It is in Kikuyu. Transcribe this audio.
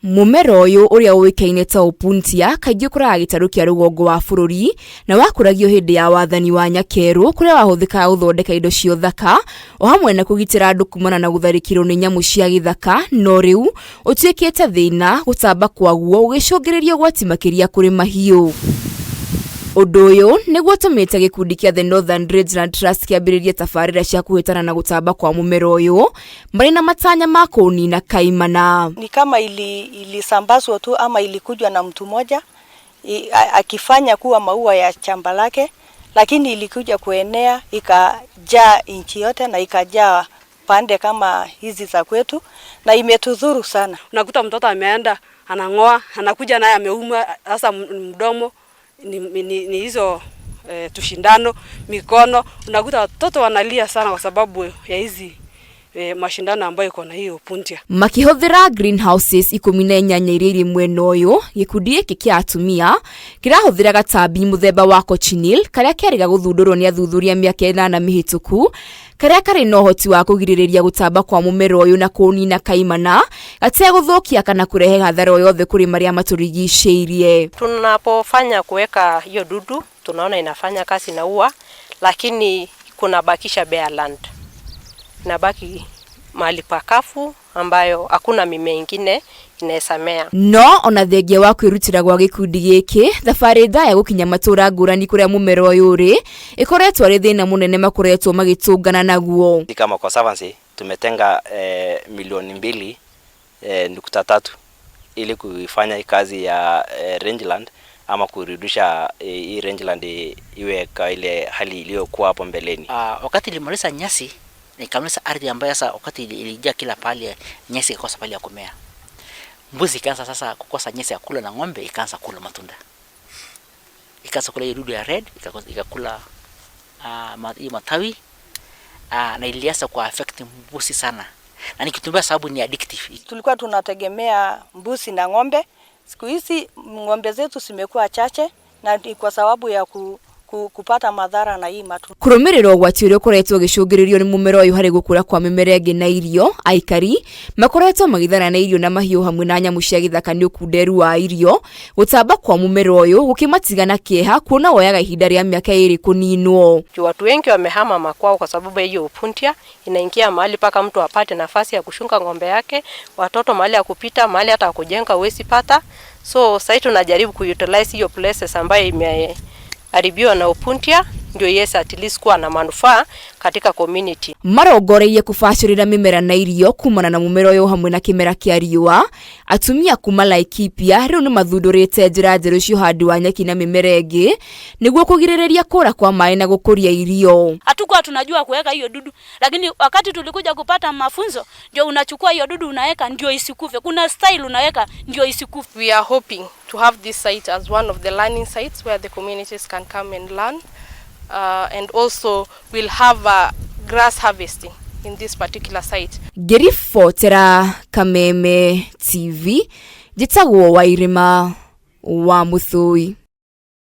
Mũmera ũyũ ũrĩa ũĩkaine ta Opuntia kaingĩ ũkũraga gĩtarũ kĩa rũgongo wa bũrũri na wakũragio hĩndĩ ya wathani wa Nyakerũ kũrĩa wahũthĩkaga gũthondeka indo cia ũthaka o hamwe na kũgitĩra andũ kumana na gũtharĩkĩrwo nĩ nyamũ cia gĩthaka, no rĩu ũtuĩkĩte thĩna, gũtamba kwaguo gũgĩcũngĩrĩria ũgwati makĩria kũrĩ mahiũ. Ũndũ ũyũ nĩguo ũtũmĩte gĩkundi kĩa The Northern Rangeland Trust kĩambĩrĩrie tabarĩra cia kũhĩtana na gũtamba kwa mũmera ũyũ marĩ na matanya ma kũũnina kaimana. Ni kama ilisambazwa tu ama ilikujwa na mtu mmoja akifanya kuwa maua ya shamba lake, lakini ilikuja kuenea ikajaa nchi yote na ikajaa pande kama hizi za kwetu na imetudhuru sana. Unakuta mtoto ameenda anang'oa, anakuja naye ameuma sasa mdomo ni hizo tushindano mikono, unakuta watoto wanalia sana kwa sababu ya hizi mashindano ambayo iko na hiyo Opuntia. Makĩhũthĩra greenhouses 18 iria irĩ mwena ũyũ, gĩkundi gĩkĩ kĩa atumia kĩrahũthĩra gatambi mũthemba wa cochineal karĩa kerĩga gũthundũrwo nĩ athuthuria mĩaka 8 mĩhĩtũku, karĩa karĩ na ũhoti wa kũgirĩrĩria gũtamba kwa mũmera ũyũ na kũũnina kaimana gategũthũkia kana kũrehe hathara o yothe kũrĩ marĩa matũrigicĩirie. Tunapofanya kuweka hiyo dudu tunaona inafanya kazi na ua, lakini kuna bakisha bare land, inabaki mahali pakavu ambayo hakuna mimea ingine inaweza mea. No ona thengia wa kwĩrutĩra gwa gĩkundi gĩkĩ, thabarĩ ndaya gũkinya matũra ngũrani kũrĩa mũmera ũyũ ũrĩ ĩkoretwo arĩ thĩna mũnene makoretwo magĩtũngana naguo. Kama Conservancy tumetenga milioni mbili nukta tatu ili kuifanya kazi ya rangeland ama kurudisha hii rangeland iwe kwa ile hali iliyokuwa hapo mbeleni. Wakati ilimaliza nyasi ikamaliza ardhi ambayo sasa wakati ilijaa kila pahali, nyasi ikakosa pahali ya kumea. Mbuzi ikaanza sasa kukosa nyasi ya kula na ng'ombe ikaanza kula matunda. Ikaanza kula hiyo dudu ya red, ikakula hii matawi, na ilianza ku affect mbuzi sana. Na nikitumia sababu ni addictive. Tulikuwa tunategemea mbuzi na ng'ombe. Siku hizi ng'ombe zetu zimekuwa chache na ni kwa sababu ya kupata madhara na hii matunda. Kũrũmĩrĩra ũgwati ũrĩa ũkoretwo ũgĩcũngĩrĩrio nĩ mũmera ũyũ harĩ gũkũra kwa mĩmera ĩngĩ na irio, aikari makoretwo magĩthana na irio na mahiũ hamwe na nyamũ cia gĩthaka nĩ ũkunderu wa irio. Gũtamba kwa mũmera ũyũ gũkĩmatiga na kĩeha kuona woyaga ihinda rĩa mĩaka 2 kũninwo. Juu watu wengi wamehama makwao kwa sababu ya hiyo Opuntia, inaingia mahali paka mtu apate nafasi ya kushunga ng'ombe yake, watoto mahali ya kupita, mahali hata kujenga huwezi pata. So sasa tunajaribu kuutilize hiyo places ambayo imeharibiwa na Opuntia ndio yes at least kuwa na manufaa katika community. Marongoreirie kũbacĩrĩra mĩmera na irio kumana na mũmera ũyũ hamwe na kĩmera kĩa riũa. Atumia kuma Laikipia rĩu nĩmathundũrĩte njĩra njerũ cia ũhandi wa nyeki na mĩmera ĩngĩ nĩguo kũgirĩrĩria kũra kwa maĩ na gũkũria irio. Hatukuwa tunajua kuweka hiyo dudu, lakini wakati tulikuja kupata mafunzo ndio unachukua hiyo dudu unaweka ndio isikufe. Kuna style unaweka ndio isikufe. We are hoping to have this site as one of the learning sites where the communities can come and learn. And also we'll have grass harvesting in this particular site. Ngĩribotera Kameme TV, njĩtagwo Wairĩma wa Mũthũi.